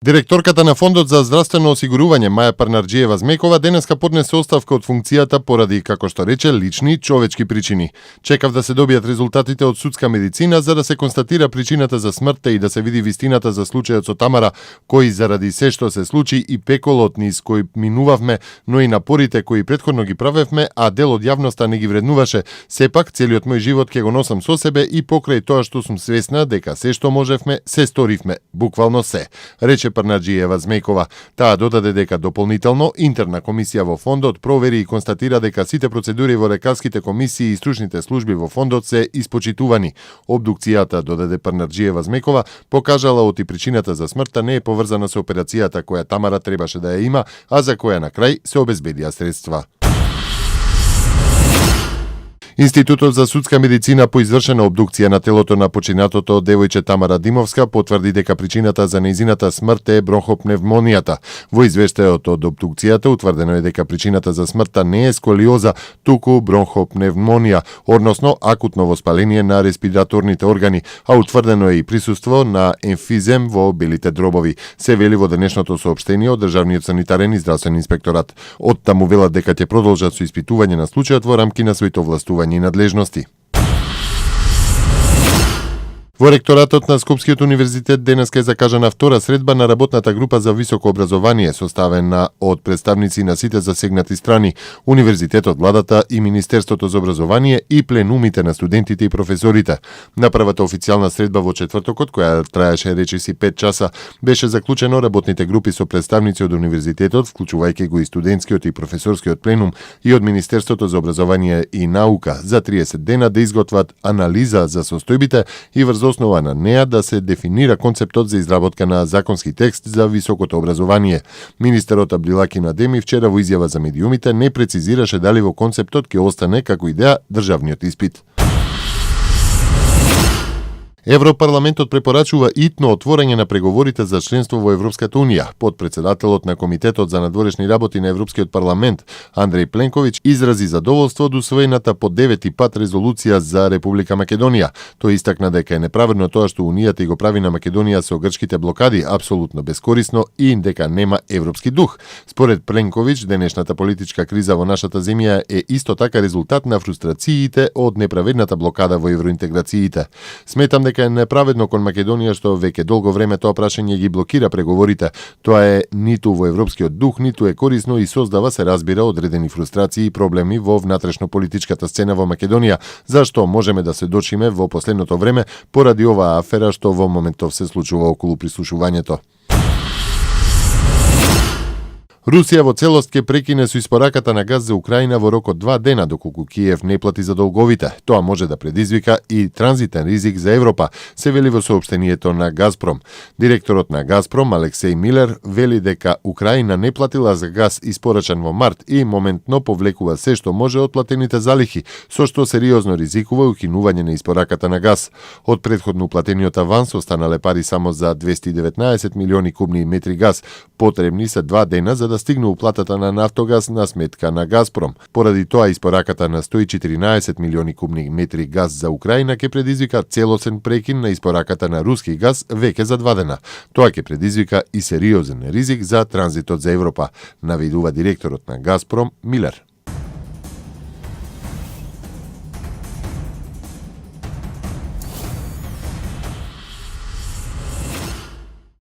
Директорката на Фондот за здравствено осигурување Маја Парнарџиева-Змекова денеска поднесе оставка од функцијата поради, како што рече, лични човечки причини. Чекав да се добијат резултатите од судска медицина за да се констатира причината за смртта и да се види вистината за случајот со Тамара, кој заради се што се случи и пеколот низ кој минувавме, но и напорите кои претходно ги правевме, а дел од јавноста не ги вреднуваше, сепак целиот мој живот ќе го носам со себе и покрај тоа што сум свесна дека се што можевме, се сторивме, буквално се, рече Парнарџиева-Змекова. Таа додаде дека дополнително интерна комисија во фондот провери и констатира дека сите процедури во лекарските комисии и стручните служби во фондот се испочитувани. Обдукцијата, додаде Парнарџиева-Змекова, покажала оти причината за смртта не е поврзана со операцијата која Тамара требаше да ја има, а за која на крај се обезбедија средства. Институтот за судска медицина по извршена обдукција на телото на починатото девојче Тамара Димовска потврди дека причината за нејзината смрт е бронхопневмонијата. Во извештајот од обдукцијата утврдено е дека причината за смртта не е сколиоза, туку бронхопневмонија, односно акутно воспаление на респираторните органи, а утврдено е и присуство на емфизем во белите дробови. Се вели во денешното соопштение од Државниот санитарен и здравствен инспекторат. Од таму велат дека ќе продолжат со испитување на случајот во рамки на своите овластувања и надлежности. Во ректоратот на Скопскиот универзитет денеска е закажана втора средба на работната група за високо образование, составена од представници на сите засегнати страни, универзитетот, владата и Министерството за образование и пленумите на студентите и професорите. На првата официјална средба во четвртокот, која траеше речиси 5 часа, беше заклучено работните групи со представници од универзитетот, вклучувајќи го и студентскиот и професорскиот пленум и од Министерството за образование и наука за 30 дена да изготват анализа за состојбите и врз основа на неа да се дефинира концептот за изработка на законски текст за високото образование. Министерот Абдилаким Адеми вчера во изјава за медиумите не прецизираше дали во концептот ќе остане како идеја државниот испит. Европарламентот препорачува итно отворање на преговорите за членство во Европската унија. Подпредседателот на Комитетот за надворешни работи на Европскиот парламент Андреј Пленковиќ изрази задоволство од усвоената по 9-ти пат резолуција за Република Македонија. Тој истакна дека е неправедно тоа што Унијата и го прави на Македонија со грчките блокади апсолутно бескорисно и дека нема европски дух. Според Пленковиќ, денешната политичка криза во нашата земја е исто така резултат на фрустрациите од неправедната блокада во евроинтеграциите. Сметам дека е неправедно кон Македонија што веќе долго време тоа прашање ги блокира преговорите. Тоа е ниту во европскиот дух, ниту е корисно и создава, се разбира, одредени фрустрации и проблеми во внатрешно политичката сцена во Македонија, зашто можеме да се дочиме во последното време поради оваа афера што во моментов се случува околу прислушувањето. Русија во целост ќе прекине со испораката на газ за Украина во рок од 2 дена доколку Киев не плати за долговите. Тоа може да предизвика и транзитен ризик за Европа, се вели во соопштението на Газпром. Директорот на Газпром Алексеј Милер вели дека Украина не платила за газ испорачан во март и моментно повлекува се што може од платените залихи, со што сериозно ризикува укинување на испораката на газ. Од претходно уплатениот аванс останале пари само за 219 милиони кубни метри газ. Потребни се 2 дена за да стигне уплатата на нафтогаз на сметка на Газпром. Поради тоа испораката на 114 милиони кубни метри газ за Украина ќе предизвика целосен прекин на испораката на руски газ веќе за 2 дена. Тоа ќе предизвика и сериозен ризик за транзитот за Европа, наведува директорот на Газпром Милер.